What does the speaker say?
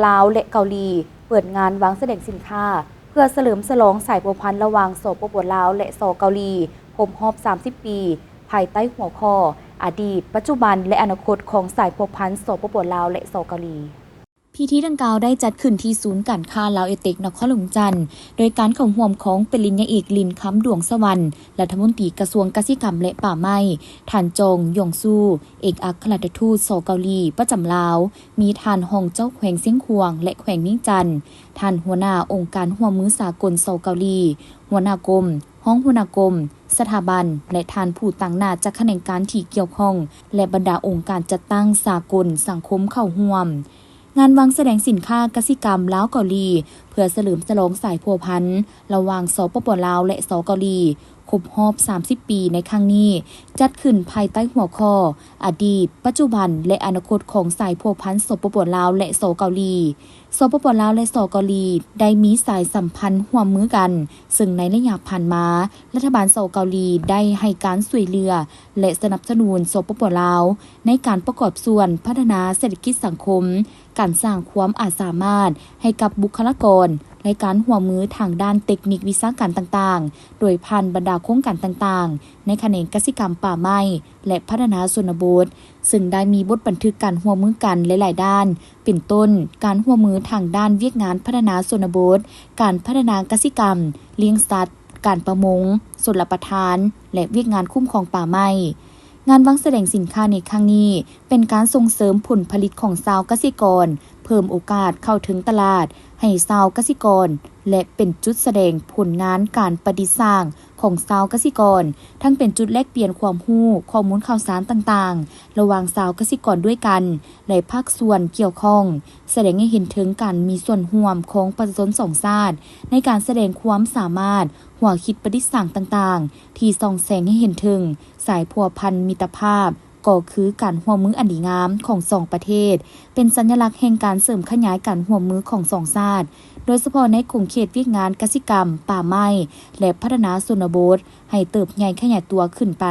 ລາວ ແລະ ເກົາຫຼີ ເປີດງານວາງສະແດງສິນຄ້າ ເພື່ອສະເຫຼີມສະຫຼອງສາຍພົວພັນລະຫວ່າງ ສປປ ລາວ ແລະ ສ ເກົາຫຼີ ຄົບຮອບ ສາມສິບ ປີ ພາຍໃຕ້ຫົວຂໍ້ ອະດີດ, ປັດຈຸບັນ ແລະ ອະນາຄົດຂອງສາຍພົວພັນ ສປປ ລາວ ແລະ ສ ເກົາຫຼີ. ພິທີດັ່ງກ່າວໄດ້ຈັດຂຶ້ນທີ່ສູນການຄ້າລາວເອເຕັກ ນະຄອນຫຼວງວຽງຈັນ ໂດຍການເຂົ້າຮ່ວມຂອງປະລິນຍາເອກ ລິນຄຳ ດວງສະຫວັນ ລັດຖະມົນຕີກະຊວງກະສິກຳ ແລະ ປ່າໄມ້, ທ່ານ ຈອງ ຢອງຊູ ເອກອັກຄະລັດຖະທູດ ສ ເກົາຫຼີ ປະຈຳລາວ, ມີທ່ານຮອງເຈົ້າແຂວງຊຽງຂວາງ ແລະ ແຂວງວຽງຈັນ, ທ່ານຫົວໜ້າອົງການຮ່ວມມືສາກົນ ສ ເກົາຫຼີ, ຫົວໜ້າກົມ, ຮອງຫົວໜ້າກົມ, ສະຖາບັນ ແລະ ທ່ານຜູ້ຕາງໜ້າຈາກຂະແໜງການທີ່ກ່ຽວຂ້ອງ ແລະ ບັນດາອົງການຈັດຕັ້ງສາກົນສັງຄົມເຂົ້າຮ່ວມ. ງານວາງສະແດງສິນຄ້າກະສິກຳລາວ-ເກົາຫຼີ ເພື່ອສະເຫຼີມສະຫຼອງສາຍພົວພັນລະຫວ່າງ ສປປ ລາວ ແລະ ສ ເກົາຫຼີ ຄົບຮອບ ສາມສິບ ປີໃນຄັ້ງນີ້ ຈັດຂຶ້ນພາຍໃຕ້ຫົວຂໍ້ ອະດີດ, ປັດຈຸບັນ ແລະ ອະນາຄົດຂອງສາຍພົວພັນ ສປປ ລາວ ແລະ ສ ເກົາຫຼີ. ສປປ ລາວ ແລະ ສ ເກົາຫຼີ ໄດ້ມີສາຍສຳພັນຮ່ວມມືກັນ, ເຊິ່ງໃນໄລຍະຜ່ານມາ, ລັດຖະບານ ສ ເກົາຫຼີ ໄດ້ໃຫ້ການຊ່ວຍເຫຼືອ ແລະ ສະໜັບສະໜູນ ສປປ ລາວ ໃນການປະກອບສ່ວນພັດທະນາເສດຖະກິດສັງຄົມ, ການສ້າງຄວາມອາດສາມາດໃຫ້ກັບບຸກຄະລາກອນ ແລະ ການຮ່ວມມືທາງດ້ານເຕັກນິກວິຊາການຕ່າງໆ ໂດຍຜ່ານບັນດາໂຄງການຕ່າງໆ ໃນຂະແໜງກະສິກຳ, ປ່າໄມ້ ແລະ ພັດທະນາຊົນນະບົດ, ເຊິ່ງໄດ້ມີບົດບັນທຶກການຮ່ວມມືກັນຫຼາຍໆດ້ານ ເປັນຕົ້ນ ການຮ່ວມມືທາງດ້ານວຽກງານພັດທະນາຊົນນະບົດ, ການພັດທະນາກະສິກຳ, ລ້ຽງສັດ, ການປະມົງ, ຊົນລະປະທານ ແລະ ວຽກງານຄຸ້ມຄອງປ່າໄມ້. ງານວາງສະແດງສິນຄ້າໃນຄັ້ງນີ້ ເປັນການສົ່ງເສີມຜົນຜະລິດຂອງຊາວກະສິກອນ, ເພີ່ມໂອກາດເຂົ້າເຖິງຕະຫຼາດໃຫ້ຊາວກະສິກອນ ແລະ ເປັນຈຸດສະແດງຜົນງານການປະດິດສ້າງຂອງຊາວກະສິກອນ, ທັງເປັນຈຸດແລກປ່ຽນຄວາມຮູ້, ຂໍ້ມູນຂ່າວສານຕ່າງໆ ລະຫວ່າງຊາວກະສິກອນດ້ວຍກັນ ແລະ ພາກສ່ວນກ່ຽວຂ້ອງ, ສະແດງໃຫ້ເຫັນເຖິງການມີສ່ວນຮ່ວມຂອງປະຊາຊົນສອງຊາດ ໃນການສະແດງຄວາມສາມາດ, ຫົວຄິດປະດິດສ້າງຕ່າງໆ ທີ່ສ່ອງແສງໃຫ້ເຫັນເຖິງສາຍພົວພັນມິດຕະພາບ, ກໍຄືການຮ່ວມມືອັນດີງາມຂອງສອງປະເທດ, ເປັນສັນຍະລັກແຫ່ງການເສີມຂະຫຍາຍການຮ່ວມມືຂອງສອງຊາດ, ໂດຍສະເພາະໃນຂົງເຂດວຽກງານກະສິກຳ, ປ່າໄມ້ ແລະ ພັດທະນາຊົນນະບົດ ໃຫ້ເຕີບໃຫຍ່ຂະຫຍາຍຕົວຂຶ້ນໄປ.